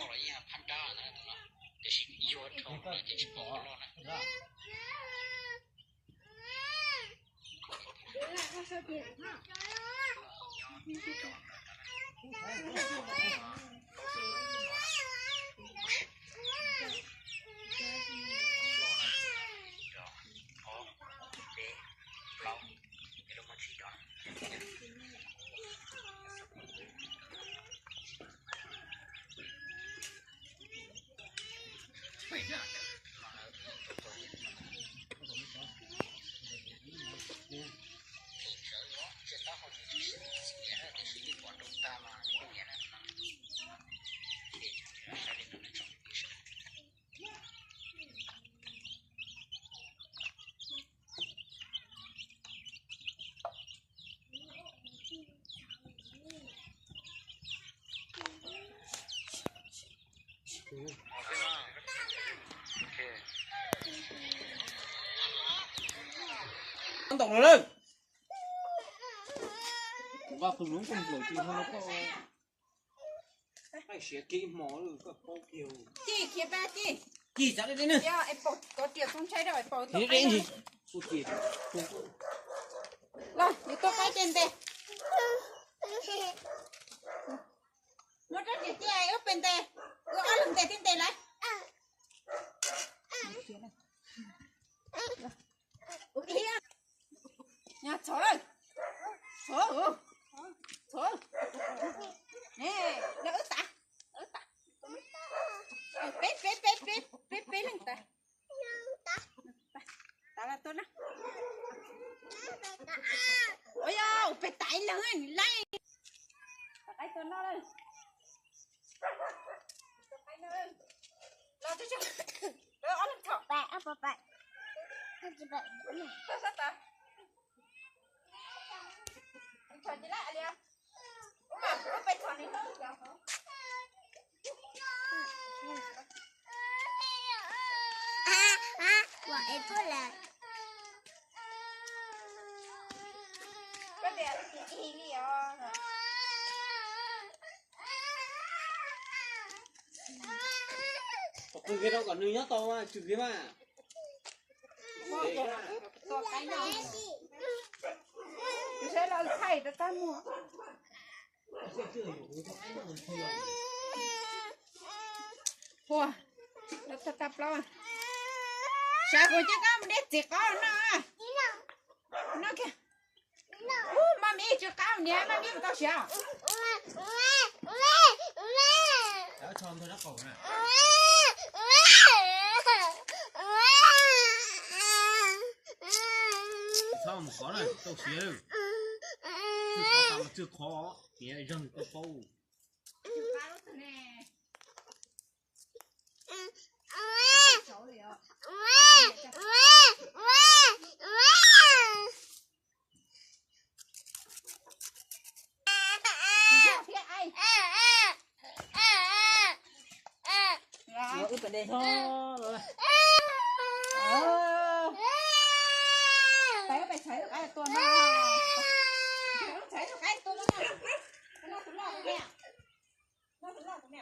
los yeej phab nrab na, tiam sis yuag dhau lawm ces tsis pom loj na. Ntau lawm. Kuv nqa qhov zoov koj nplaum tsis ho no koj. Siav kiag ib hmo koj paub kiag. Ci khiav pab ci. Ci tsav li ne. Yog es paus kov riam txoog ntshai rau es paus tuaj qaib no. Los yus tuaj qaib ces ntes. Muab rab riam ci ub pes ntes. Ua ob lub ntes thiab ntes lawm. Txhob lawm. Txhob, txhob. Ne, lawv wb tas, wb tas. Peb, peb, peb, peb, peb, peb leeg tas. Tas los tuaj na. Ua yog peb tas ib leeg laij. Tom qaib tuaj noj lawm. Los tsuag tsuag, lawv ob leeg txhom. Txhom tsis laij li. Ub mas kuv peb txhom li. Koj tias tig tig li os. Qhov qw kiag rau kom nws nyob tau mas tsum kiag mas. Tus saib los thaij rau tag muag. Ua, tag plaub. Sawv kuv coj koj mus de txiv qaub noj. Noj kiag. Ub, maj mib tsw qab niag maj mib mus tau siav. Txhob mus qhov na, tau siav. Tsw qhov tas mas tsw qhov, tiav zeeg koj paub. Ua wb pem de hlo. Peb pem txhais tus qaib tuaj no. Txhais tus qaib tuaj no. Noj tus loj tus me. Noj tus loj tus me.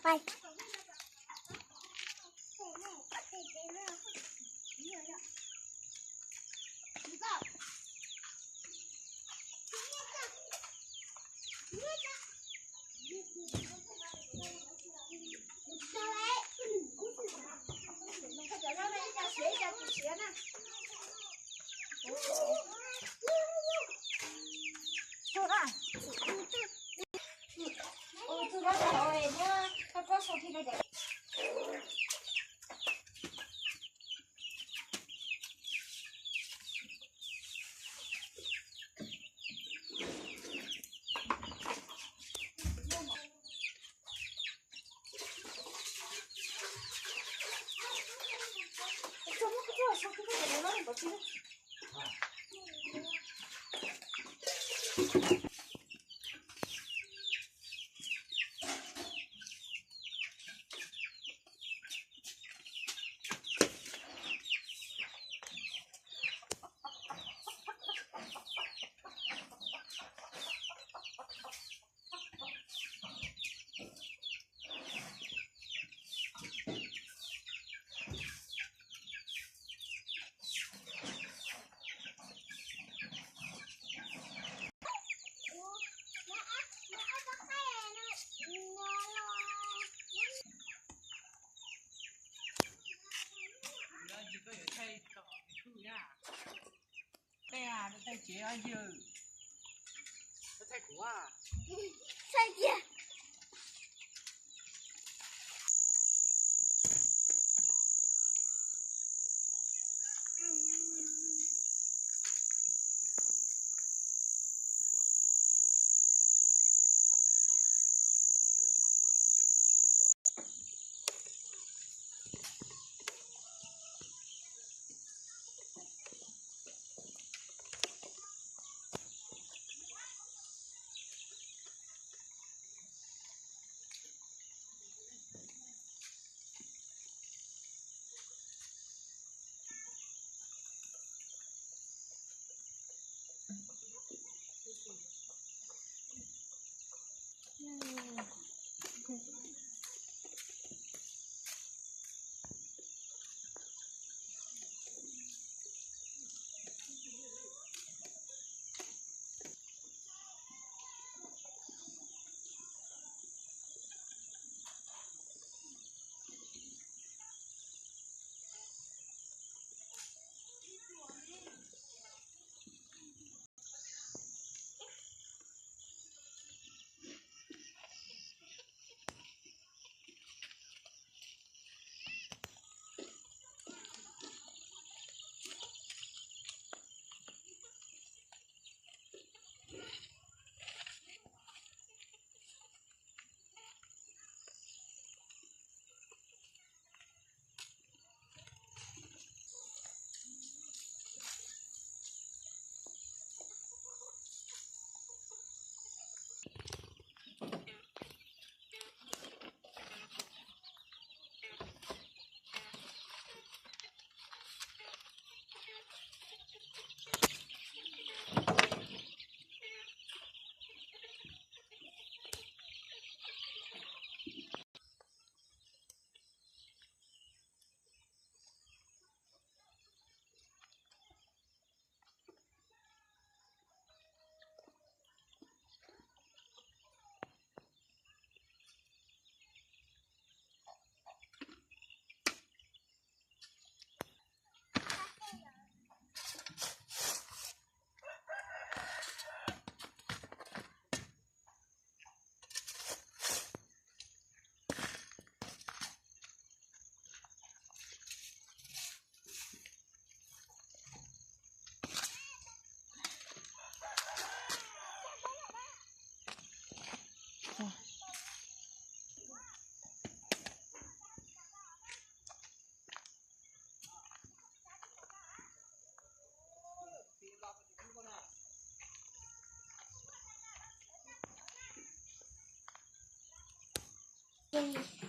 Pais.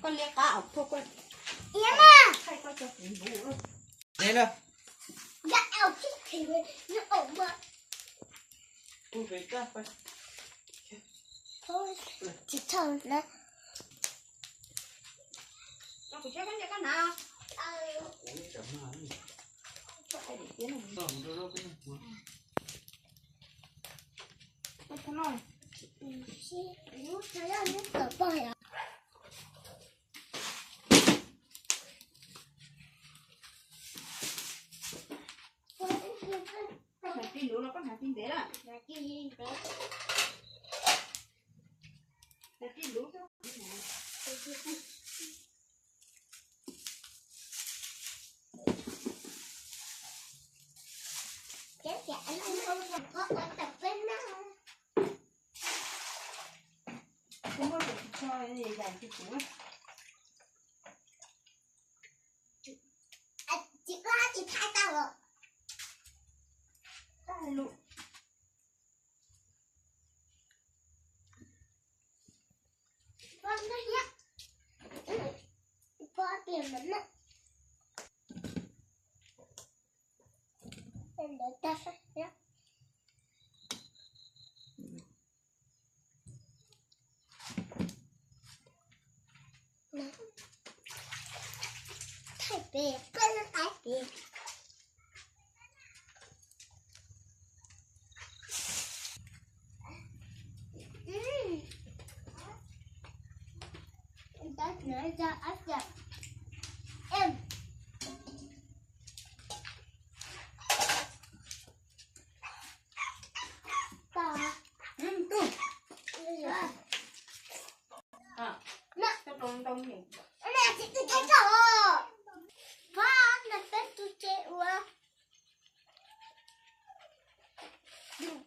Koj liab qab os, koj, koj, koj thaij koj cov kuv npuv. Ne na. Tsis thaum na. Kuv cab koj nce koj hnav. Koj hnav tij luv los koj hnav tij ntev lawm? Hnav tij luv. Tsis tau tsis thaij tau. Poj no thiab, poj tias mas no, ntawd tag sab thiab. Thaij pem koj lub qaib pem.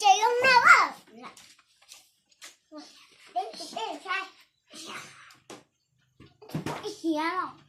Ces zoo no. Peb tus peb ntshai. Ib hiav los.